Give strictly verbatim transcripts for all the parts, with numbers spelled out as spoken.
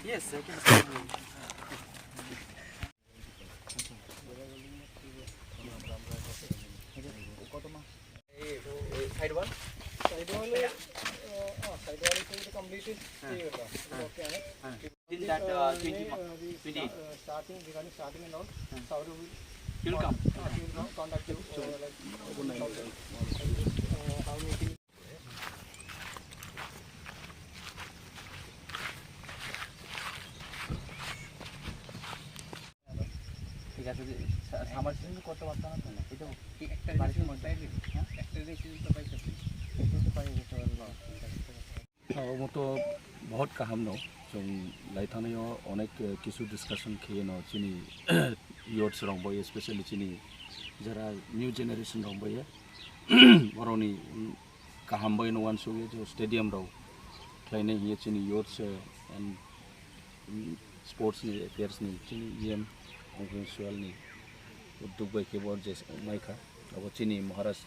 Yes, I can start. Side wall? Side wall, uh, uh, side wall is completed. Okay, eh? In that, uh, twenty, uh, we twenty. Sta-, uh, starting, regarding starting and all, Saurabh will, you'll come. Uh, he will con-, contact you, uh, like, uh, how meeting. ঠিক আছে, যে সা-, summer season তো করতে পারতাম না তো, এই তো কি একটা বাড়িতে জিনিস মধ্যে পাইবে? হ্যাঁ? একটা জিনিস তো পাইছো। এটা তো পাই গেছে, অন্য চিন্তা করতে পারতাম। Omo to bahut kaham no, chwng lai thangnaio onek, eh, kisu discussion khaiwi no chini youths rok bai, especially chini jara new generation rok bai, borokni, mm, kaham bai no uansukya je stadium rok khlainai hiya chini youths, eh, and, mm, sports ni affairs ni chini E M Ongphing Sual ni uddog bai khe bo je maikha, abo chini Maharaj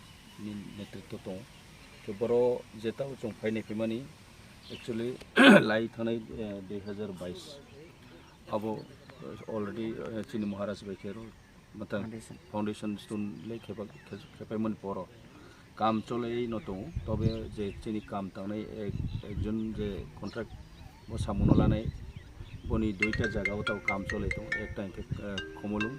ni netritw tongo. Khe boro je tamo chwng phainai phaimani, actually, lai thangnai, eh, dui hazar bais abo, eh, already, eh, chini Maharaj bai khe ro matang foundation, foundation stone le khepa-, khe-, khepaimani poro kam cholai no tongo. Tobe je chini kam tangnai ek-, ekjon je contract bo samung no lanai, boni duita jaga o tamo kam cholai tongo, ekta hwnkhe, eh, Khumulwng,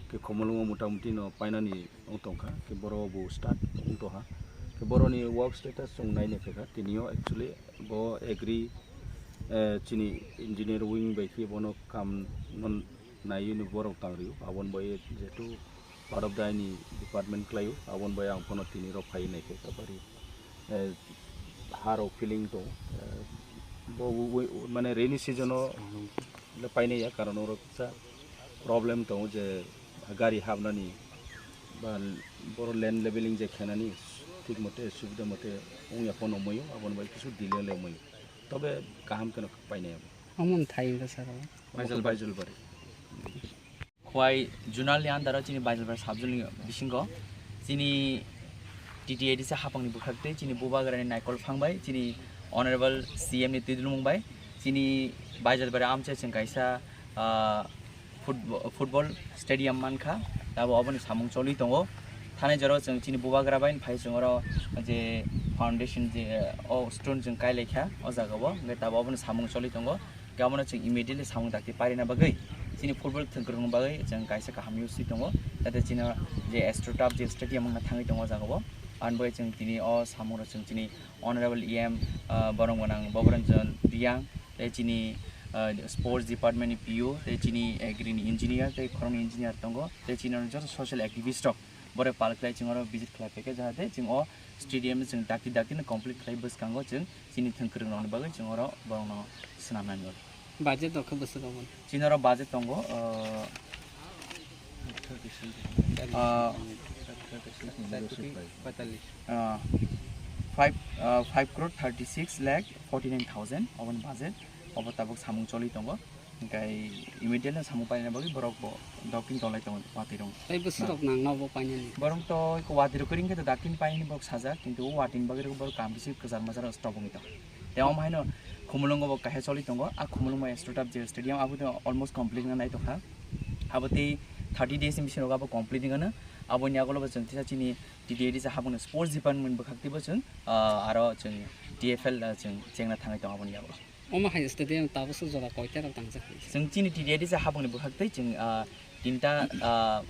khe Khumulwng o motamuti no painani wng tongkha, khe boro bo start wng tongkha, khe boroni work status chwng naina phaikha, tinio actually bo agri, eh, chini engineer wing bai khe bono kam no naiwi ni borok tang rio, aboni bai jehetu part of the aini department khlaio, aboni bai ang phano tini rok phaiwi naikhe, tabari, eh, ha rok feeling tong, eh, bo wi-, mane rainy season o le painai ya, karon oro kisa problem tongo je gari habnani ba boro land leveling je khenani thik mote subida mote wngya phano wngmaio, aboni bai kisu delay le wngmaio, tobe kaham kheno painai abo. Omo thai wngkha sir. Baijal, Baijal bari. Khowai zonal ni under o chini Baijalpara sub zone ni bisingo chini T T A D C hapang ni bwkhak tei chini bubagra ni naikol phang bai chini Honorable C M ni twidulmung bai chini Baijalpara amchai chwng kaisa, ah, football, football stadium mankha, tabo oboni samung choli tongo. Thani jora chwng chini bubagra bai phai chwng oro je foundation je, o stone chwng kai laikha o jaga o, hwnkhe tabo oboni samung choli tongo. Khe abono chwng immediately samung dakti parina bagwi chini football thwngkwrwng bagwi chwng kaisa kaham use tongo, jate chini je Astro Turf je stadium wngna thangwi tongo o jaga o. Aboni bagwi chwng tini o samung rok chwng chini Honorable E M, ah, borok gwnang Bobranjan Reang, tei chini, ah, sports department ni P O, tei chini agri ni engineer, tei khoroknwi engineer tongo, tei chini joto social activist rok borok pal khlai chwng oro visit khlai phaikha, jahate chwng o stadium chwng dakti dakti no complete khlai bwskango chwng chini thwngkwrwng rokni bagwi chwng oro borokno swnamnani bagwi. Budget rok khe bwswk obo? Chini oro budget tongo, ah, ah, ah, five, ah, five crore thirty six lakh forty nine thousand oboni budget, obo tabuk samung choli tongo. Hingke immediately samung paina bagwi borok bo dokin tolai tongo watwi rong. Tei bwswk rok nang no bo painani? Borok to iko watwi rok kring khe to dakin painani borok sajak, kintu o watwi ni bagwi borok kam bisi kwchar machar stop wngwi tongo. Tei omo haino Khumulwngo bo kaisa choli tongo, a Khumulwngo Astro Turf je stadium abo to almost complete wngna nai tongkha. Abo tei thirty days ni bisingo abo complete wngano. Aboni yagulo bo chwng tisa chini T T A D C habangni sports department bwkhak twibo chwng, ah, aro chwng T F L, ah, chwng chengna thangwi tongo aboni yagulo. Omo hai stadium tabukso jora koita rok tangjak? Chwng chini T T A D C habangni bwkhak tei chwng, ah, tinta, ah,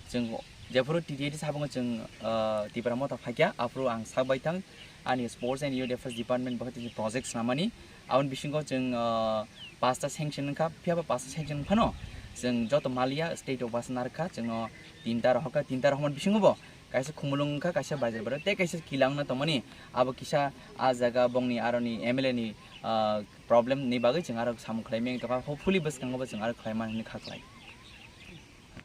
chwng jephuru T T A D C habango chwng, ah, Tipra Motha phaikha, aphuru ang sak bai thang ani Sports and Youth Affairs Department bwkhak tei chwng project swnamani. Aboni bisingo chwng, ah, pasta sanction wngkha, phiya ba pasta sanction wngphano chwng joto maliya state o basa narwkha, chwngno tinta rohorkha, tinta rohormani bisingo bo kaisa Khumulwng wngkha, kaisa Baijalpara, tei kaisa Kila wngna tongmani. Abo kisa a jaga bongni aroni M L A ni, ah, problem ni bagwi chwng aro samung khlai meng tongkha. Hopefully bwskango bo chwng aro khlai mani kha khlai.